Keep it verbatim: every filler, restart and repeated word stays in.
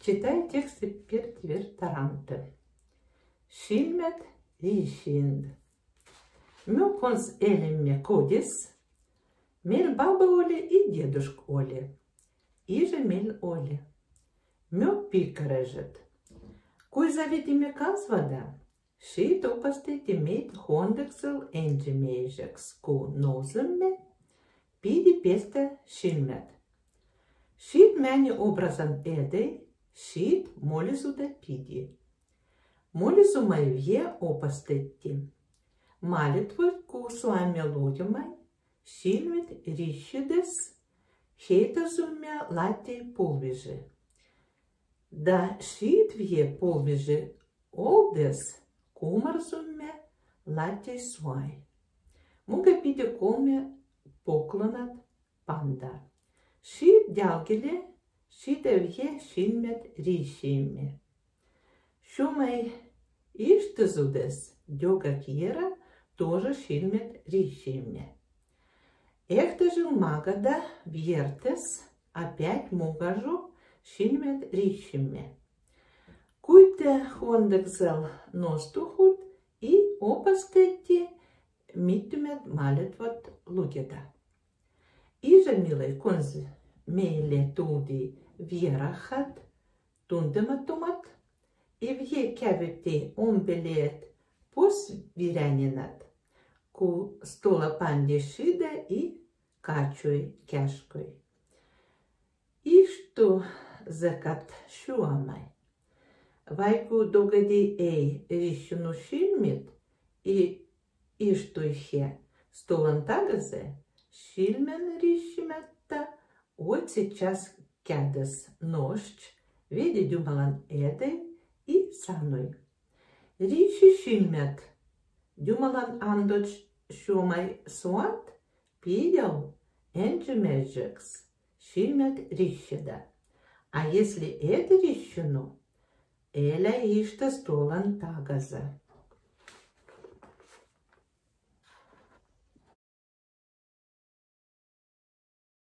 Читаю текст пирдивер тарантэ. Сильмет рисиин. Ме конс элиме кодис, мел баба оле и дедушк оле. Иже мел оле. Ме пикарежет. Кой завидиме казвада, Сид опастети мед хондаксел энджимеджекс ку нозымме, пиди пестэ сильмет. Сид мяни образан эдей, сид молизуда пиди. Молизумай вие опастети. Малитвуй ку соаме лудимай, сильмет рисидес, хейтазумме латей полвижи. Да сид вие полвижи олдес, кумарзумме латей соай. Муга пиди колме поклонат панда. Сид дялгиле, сида вие сильмет рисиимме. Сюмай иштазудес дёга кера тоже сильмет рисиимме. Эхтажил магада вертес, опять мугажу сильмет рисиимме. Куйте хондаксел ностухут и опастети миттымет малитват лугеда. Иже милей конс мейле туди верахат, тундематумат, и вие кявити омбелет пос вирянинат, ку стола панди сида и качуй кяшкуй. Ишту закат сюамай. Вай ку догади ей рисину сильмет и иштуй хе столан тагазе, сильмен рисиимета отсечас кядыс ношч, види дюмалан эдей и сануй. Риси сильмет, дюмалан андоч сюмай соат, пидял энджимеджекс сильмет рисида. А если эд рисину, эля ишта столан тагазе.